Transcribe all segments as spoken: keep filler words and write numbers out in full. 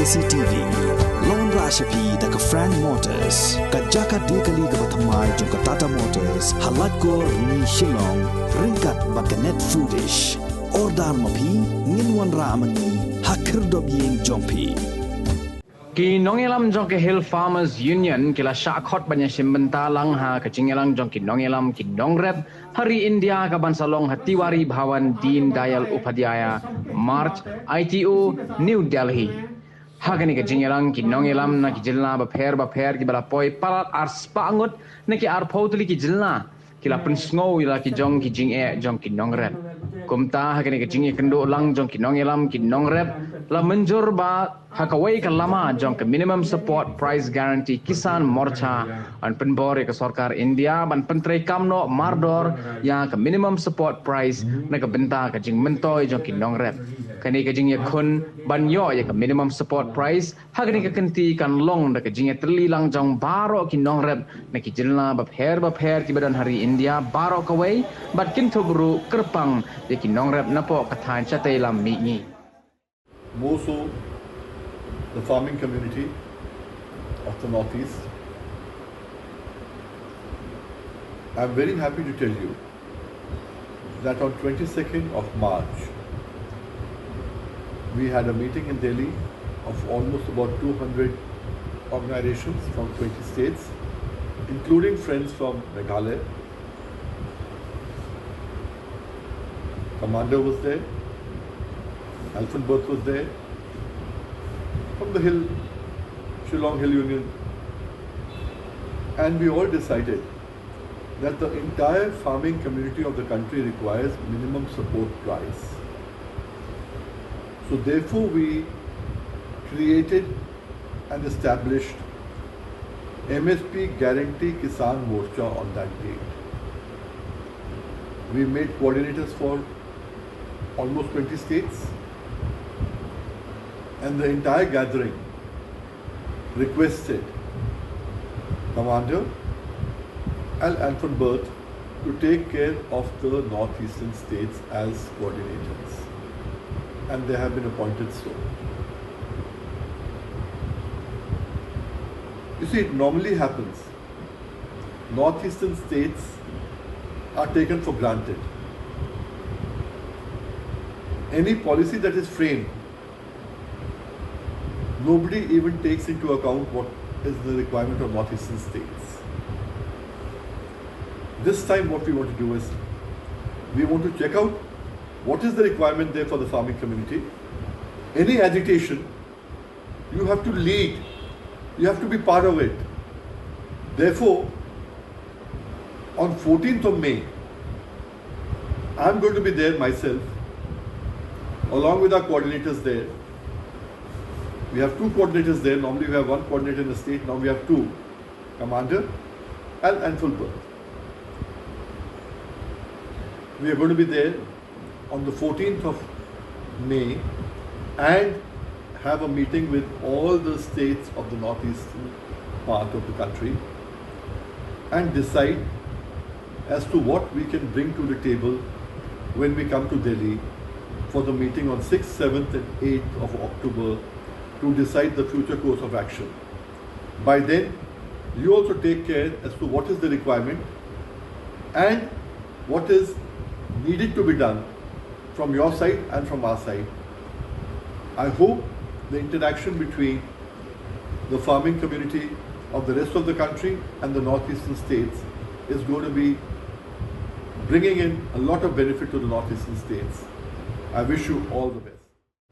C T V. Long ra sha phi da ka Frank Motors, ka jaka die kali kaba thymmai jong ka Tata Motors, ha Laitkor, Rni, Shillong, ryngkat bad ka Net Foodish. Order ma phi, ngin wanrah ma ngi ha khyrdop ïing jong phi. Ki nongïalam jong ka Hill Farmers Union ki la shah khot ban ïa shim bynta lang ha ka jingïalang jong ki nongïalam ki nongrep ha ri India ka ban sa long ha Tiwari Bhawan, Deen Dayal Upadhyaya March, I T O, New Delhi. Ha kane ka jingïalang ki nongïalam na ki jylla bapher bapher kiba la poi palat ar spah ngut na ki arphew tylli ki jylla ki la pynsngew ïa la ki jong ki jingeh jong ki nongrep. Kumta ha kane ka jingïakynduh lang jong ki nongïalam ki nongrep la mynjur ba ha kawei ka lama jong ka Minimum Support Price Guarantee Kisan Morcha, yn pynbor ïa ka sorkar India ban pyntreikam noh mardor ïa ka Minimum Support Price na ka bynta ka jingmyntoi jong ki nongrep. Kane ka jingïakhun ban ïoh ïa ka Minimum Support Price ha kane ka kynti kan long da ka jingïatylli lang jong baroh ki nongrep na ki jylla bapher bapher kiba don ha ri India baroh kawei, bad kynthup ruh kyrpang ïa ki nongrep napoh ka thaiñ shatei lam mihngi. More so the farming community of the Northeast. I'm very happy to tell you that on twenty-second of March, we had a meeting in Delhi of almost about two hundred organizations from twenty states, including friends from Meghalaya. Commander was there, Alfred Bert was there, from the Hill, Shillong Hill Union, and we all decided that the entire farming community of the country requires minimum support price. So therefore we created and established M S P Guarantee Kisan Morcha on that date. We made coordinators for almost twenty states, and the entire gathering requested Commander Al Anfenbert to take care of the northeastern states as coordinators, and they have been appointed so. You see, it normally happens, northeastern states are taken for granted. Any policy that is framed, nobody even takes into account what is the requirement of northeastern states. This time what we want to do is, we want to check out what is the requirement there for the farming community. Any agitation, you have to lead, you have to be part of it. Therefore, on fourteenth of May, I'm going to be there myself, along with our coordinators there. We have two coordinators there. Normally we have one coordinator in the state. Now we have two. Commander Al Anfenbert. We are going to be there on the fourteenth of May and have a meeting with all the states of the northeastern part of the country and decide as to what we can bring to the table when we come to Delhi for the meeting on sixth, seventh and eighth of October to decide the future course of action. By then, you also take care as to what is the requirement and what is needed to be done from your side and from our side. I hope the interaction between the farming community of the rest of the country and the northeastern states is going to be bringing in a lot of benefit to the northeastern states. I wish you all the best.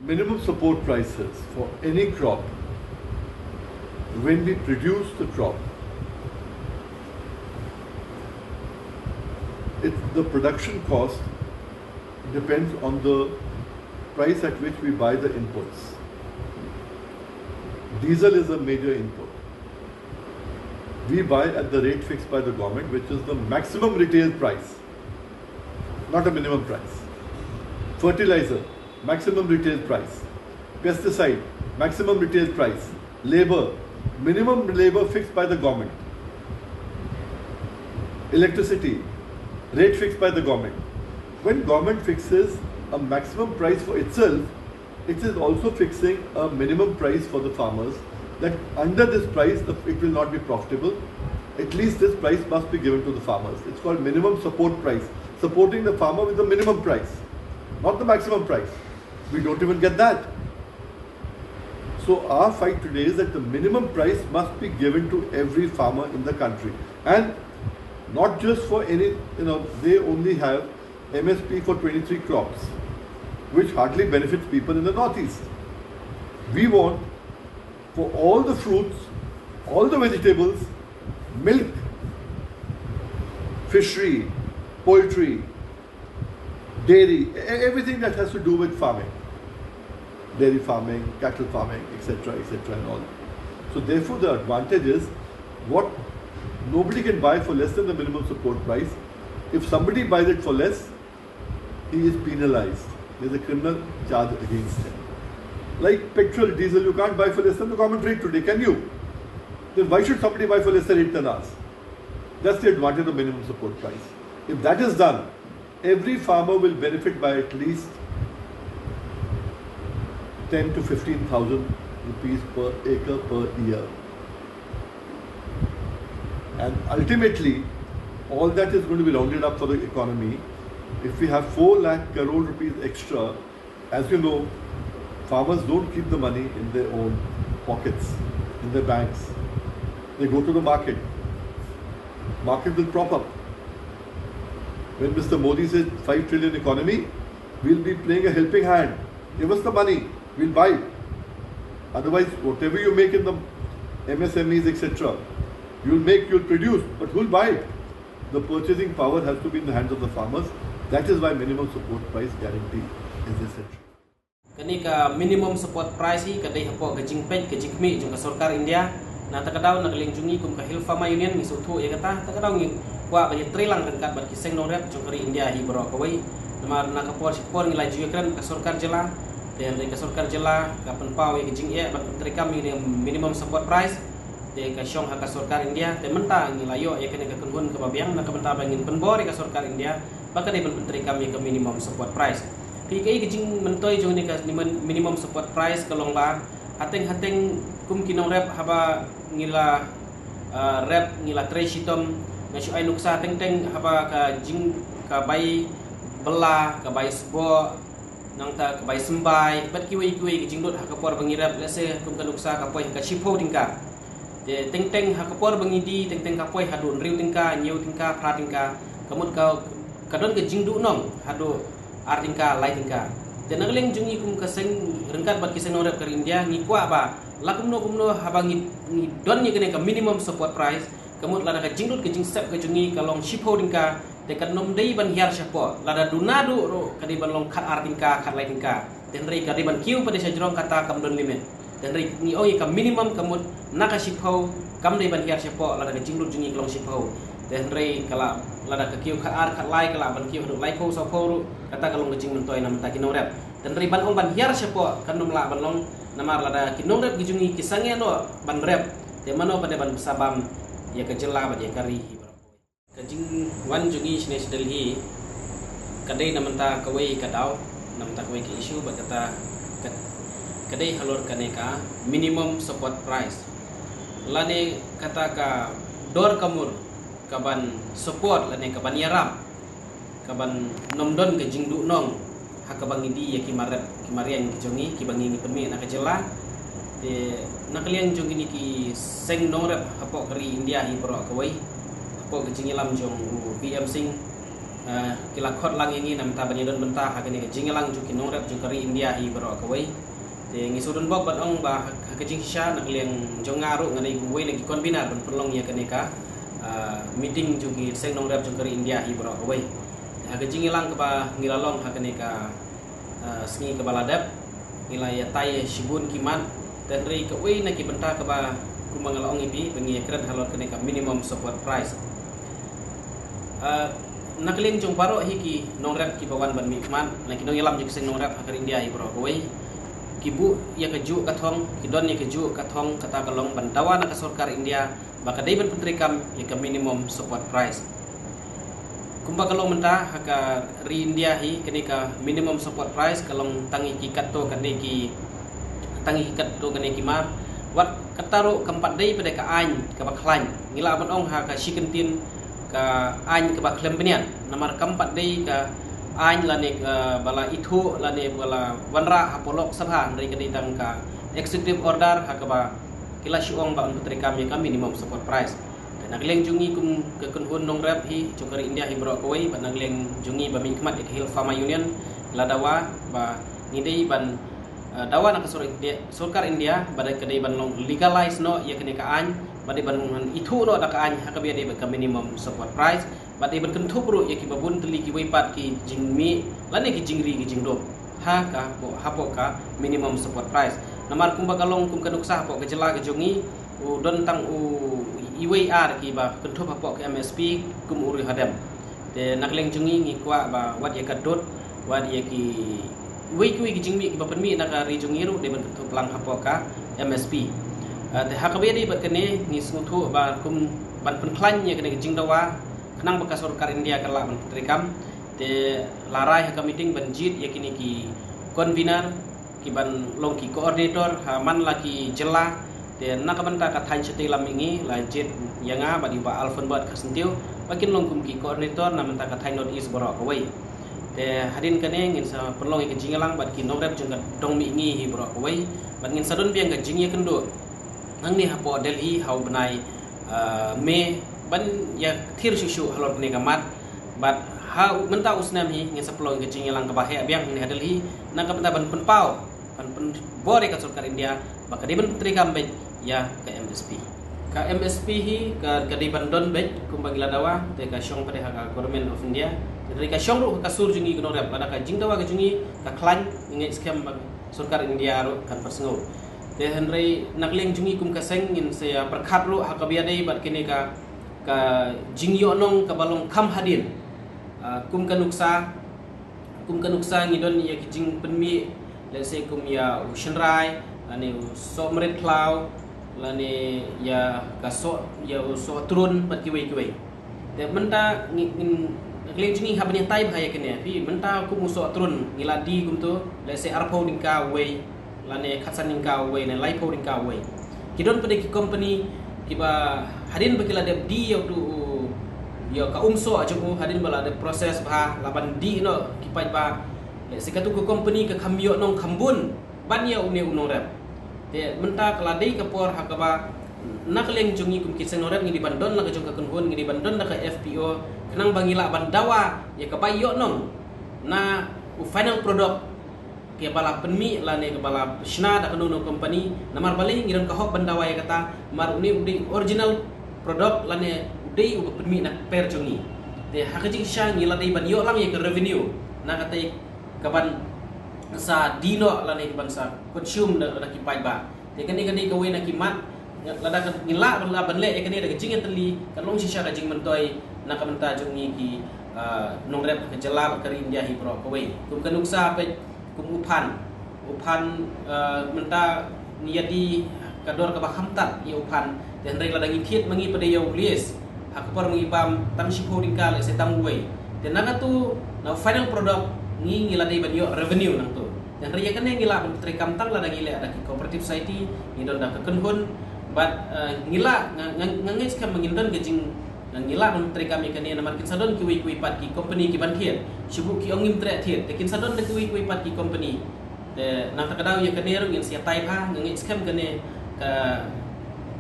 Minimum support prices for any crop, when we produce the crop, it, the production cost depends on the price at which we buy the inputs. Diesel is a major input. We buy at the rate fixed by the government, which is the maximum retail price, not a minimum price. Fertilizer, maximum retail price. Pesticide, maximum retail price. Labor, minimum labor fixed by the government. Electricity, rate fixed by the government. When government fixes a maximum price for itself, It is also fixing a minimum price for the farmers, that under this price the, it will not be profitable. At least this price must be given to the farmers. It's called minimum support price, supporting the farmer with the minimum price, not the maximum price. We don't even get that. So our fight today is that the minimum price must be given to every farmer in the country, and not just for any, you know, they only have M S P for twenty-three crops, which hardly benefits people in the Northeast. We want for all the fruits, all the vegetables, milk, fishery, poultry, dairy, e- everything that has to do with farming, dairy farming, cattle farming, et cetera, et cetera, and all. So therefore, the advantage is what nobody can buy for less than the minimum support price. If somebody buys it for less, he is penalized. There's a criminal charge against him. Like petrol, diesel, you can't buy for less than the government rate today, can you? Then why should somebody buy for lesser rate than us? That's the advantage of minimum support price. If that is done, every farmer will benefit by at least ten to fifteen thousand rupees per acre per year. And ultimately, all that is going to be rounded up for the economy. If we have four lakh crore rupees extra, as you know, farmers don't keep the money in their own pockets, in their banks. They go to the market. Market will prop up. When Mister Modi says five trillion economy, we'll be playing a helping hand. Give us the money, we'll buy it. Otherwise, whatever you make in the M S M Es, et cetera, you'll make, you'll produce, but who'll buy it? The purchasing power has to be in the hands of the farmers. That is why minimum support price guarantee is essential. Kane ka minimum support price hi ka dei hapoh ka jingpeit ka jingkhmih jong ka sorkar India. Na kata ka daw na ka liang jong ngi kum ka Hill Farmer Union ngi sngewthuh ïa kata, kata ka daw ngi kwah ban ïatreilang ryngkat bad ki seng nongrep jong ka ri India hi baroh kawei. Namar na ka por shi por ngi la ju ïakren ka sorkar jylla, te hynrei ka sorkar jylla ka pynpaw ïa ka jingeh ban pyntreikam ïa ka minimum support price. Te ka shong ha ka sorkar India, te mynta ngi la ïoh ïa kane ka kynhun kaba biang na ka bynta ba ngin pynbor ïa ka sorkar India ba ka dei ban pyntreikam ïa ka minimum support price. Phi, kaei ka jingmyntoi jong kane ka minimum support price ka long ba hateng hateng kum ki nongrep haba ngi la, ah, rep, ngi la trei shitom, nga shu ai nuksa teng teng haba ka jing, ka bai bylla, ka bai sboh, nangta ka bai symbai bad kiwei kiwei ki jinglut ha ka por ba ngi rep, let's say kum ka nuksa ka poi ha ka shiphew tyngka. Te teng teng ha ka por ba ngi die teng teng ka poi haduh hynriew tyngka, hynñiew tyngka, phra tyngka. Ka mut ka, ka don ka jingduhnong haduh ar tyngka, lai tyngka. Te na ka liang jong ngi kum ka seng, ryngkat bad ki seng nongrep ka ri India, ngi kwah ba la kumno kumno haba ngi, ngi don ïa kane ka minimum support price, ka mut lada ka jinglut ka jingsep ka jong ngi ka long shiphew tyngka, te kan ym dei ban hiar shapoh. Lada duna duh ruh ka dei ban long khat ar tyngka, khat lai tyngka. Te hynrei ka dei ban kiew pat de sha jrong, kata kam don limit. Te hynrei ngi ong ïa ka minimum ka mut na ka shiphew kam dei ban hiar shapoh lada ka jinglut jong ngi ka long shiphew. Te hynrei ka lah, lada ka kiew khat ar, khat lai, ka lah ban kiew haduh laiphew, sawphew ruh, kata ka long ka jingmyntoi na bynta ki nongrep. Te hynrei ban ong ban hiar shapoh kan ym lah ban long, namar lada ki nongrep ki jong ngi ki sangeh noh ban rep, te mano pat de ban bsa bam ïa ka jylla bad ïa ka ri hi baroh kawei. Ka jingwan jong ngi shane sha Delhi ka dei na bynta kawei ka daw, na bynta kawei ka issue, bad kata ka, ka dei halor kane ka minimum support price, lane kata ka dor ka mur kaban support lane kaban ïarap, kaban ym don ka jingduhnong ha kaba ngi die ïa ki mar rep, ki mar riang ki jong ngi kiba ngi, ngi pynmih na ka jylla. Te na ka liang jong kine ki seng nongrep hapoh ka ri India hi baroh kawei, hapoh ka jingïalam jong u P M Singh, eh, ki la khot lang ïa ngi na bynta ban ïadon bynta ha kane ka jingïalang jong ki nongrep jong ka ri India hi baroh kawei. Te ngi shu don bok ban ong ba ha, ha ka jingshisha na ka liang jong nga ruh nga dei uwei na ki convener ban pynlong ïa kane ka, ah, meeting jong ki seng nongrep jong ka ri India hi baroh kawei. Ha ka jingïalang kaba ngi la long ha kane ka, ah, sngi kaba la dep, ngi la ïatai shibun ki mat. Te hynrei kawei na ki bynta kaba kumba nga la ong ïa phi ba ngi ïakren halor kane ka minimum support price. Ah, na ka liang jong baroh hi ki nongrep kiba wan ban mihkhmat, na ki nongïalam jong ki seng nongrep ha ka ri India hi baroh kawei, ki buh ïa kajuh ka thong, ki don ïa kajuh ka thong, kata ka long ban dawa na ka sorkar India ba ka dei ban pyntreikam ïa ka minimum support price. Kumba ka long mynta ha ka ri India hi, kane ka minimum support price ka long tang ïa ki katto katne ki, tang ïa ki katto katne ki mar. Wat kata ruh kam pat dei pat ka aiñ kaba khlaiñ. Ngi lah ban ong ha ka shi kyntien ka aiñ kaba khlem bniat. Namar kam pat dei ka aiñ lane kaba la ithuh lane ba la wanrah hapoh Lok Sabha, hynrei ka dei tang ka executive order ha kaba ki la shu ong ba yn pyntreikam ïa ka minimum support price. Te na ka liang jong ngi kum ka kynhun nongrep hi jong ka ri India hi baroh kawei, bad na ka liang jong ngi ba mihkhmat ïa ka Hill Farmer Union, la dawa ba ngi dei ban, eh, dawa na ka sorkar India, sorkar India ba dei ka dei ban long legalize noh ïa kane ka aiñ, ba dei ban long ithuh noh da ka aiñ ha kaba ïadei bad ka minimum support price, ba dei ban kynthup ruh ïa kiba bun tylli kiwei pat ki jingmih lane ki jingri ki jingdup ha ka hapoh, hapoh ka minimum support price. Namar kumba ka long kum ka nuksa hapoh ka jylla ka jong ngi, u don tang u iwei ar kiba kynthup hapoh ka M S P kum u riewhadem. Te na ka liang jong ngi ngi kwah ba wat ïa ka dud, wat ïa kiwei kiwei ki jingmih kiba pynmih na ka ri jong ngi ruh dei ban kynthup lang hapoh ka M S P. Ah, te ha kaba ïadei bad kane ngi sngewthuh ba kum ban pynkhlaiñ ïa kane ka jingdawa khnang ba ka sorkar India kan lah ban pyntreikam. Te la rai ha ka meeting ban jied ïa kine ki convener, ki ban long ki coordinator ha man la ki jylla. Te na ka bynta ka thaiñ shatei lam mihngi la jied ïa nga bad ïa u Bah Alfred Bad Kharsyntiw ba kin long kum ki coordinator na bynta ka thaiñ North East baroh kawei. Te hadien kane ngin sa pynlong ïa ka jingïalang bad ki nongrep jong ka dong mihngi hi baroh kawei, bad ngin sa don biang ka jingïakynduh hangne hapoh Delhi ha u bnai, ah, May ban ïathir shuh shuh halor kane ka mat. Bad ha u, mynta u snem hi ngin sa pynlong ka jingïalang kaba heh biang hangne ha Delhi na ka bynta ban pynpaw, ban pynbor ïa ka sorkar India ba ka dei ban pyntreikam beit ïa ka M S P. Ka M S P hi ka, ka dei ban don beit kumba ngi la dawa, te ka shong pat ha ka Government of India. Te ka shong ruh ha ka sur jong ngi ki nongrep, lada ka jingdawa ka jong ngi ka khlaiñ, ngi ngeit skhem ba sorkar India ruh kan pynsngew. Te hynrei na ka liang jong ngi kum ka seng ngin sa ïa pyrkhat ruh ha kaba ïadei bad kine ka, ka jingïohnong kaba long kham hadien. Ah, kum ka nuksa, kum ka nuksa ngi don ïa ki jingpynmih, let's say kum ïa u shynrai, lane u soh mrit khlaw, lane ïa ka soh, ïa u soh trun bad kiwei kiwei. Te mynta ngi, ngin, na ka liang jong ngi hap ban ïatai bha ïa kane, phi, mynta kum u soh trun ngi la die kumto, let's say arphew tyngka uwei, lane khatsan tyngka uwei, ne laiphew tyngka uwei. Ki don pat de ki company kiba hadien ba ki la dep die ïa uto u, ïa ka um soh jong u, hadien ba la dep process bha, la ban die noh ki paidbah, let's say kato ka company ka kham ïohnong kham bun ban ïa une u nongrep. Te mynta ka la dei ka por ha kaba na ka liang jong ngi kum ki seng nongrep ngi dei ban don la ka jong ka kynhun, ngi dei ban don la ka F P O, khnang ba ngi lah ban dawa ïa kaba ïohnong na u final product kaba la pynmih lane kaba la shna da kano kano company. Namar balei ngi don ka hok ban dawa ïa kata? Namar une u dei original product lane u dei uba pynmih na ka per jong ngi. Te ha ka jingshisha ngi la dei ban ïoh lang ïa ka revenue na kata ka ban sa die noh lane ka ban sa consume da, da ki paidbah. Te kane ka dei kawei na ki mat, lada ka ngi lah ban, lah ban leh ïa kane da ka jingïatylli, kan long shisha ka jingmyntoi na ka bynta jong ngi ki, ah, nongrep ka jylla bad ka ri India hi baroh kawei. Kum ka nuksa peit kum u phan, u phan, ah, mynta ngi ïa die ka dor kaba kham tad ïa u phan. Te hynrei lada ngi thied ma ngi pat de ïa u lace, ha ka por ma ngi bam tang shiphew tyngka, let's say tang uwei. Te na kato, na u final product ngi, ngi la dei ban ïoh revenue nangto. Te hynrei ïa kane ngi lah ban pyntreikam tang lada ngi leh da ki cooperative society, ngi don da ka kynhun, bad, eh, ngi lah, nga, nga, nga ngeit skhem ba ngin don ka jing, nga, ngi lah ban pyntreikam ïa kane namar kin sa don kiwei kiwei pat ki company ki ban thied, shibun ki ong ngim treh thied, te kin sa don da kiwei kiwei pat ki company. Te nangta ka daw ïa kane ruh ngin sa ïatai bha, nga ngeit skhem kane ka,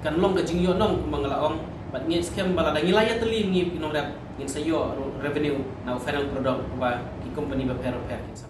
kan long ka jingïohnong kumba nga la ong, bad ngeit skhem ba lada ngi la ïatylli ngi ki nongrep ngin sa ïoh ruh revenue na u final product uba ki company bapher bapher kin sa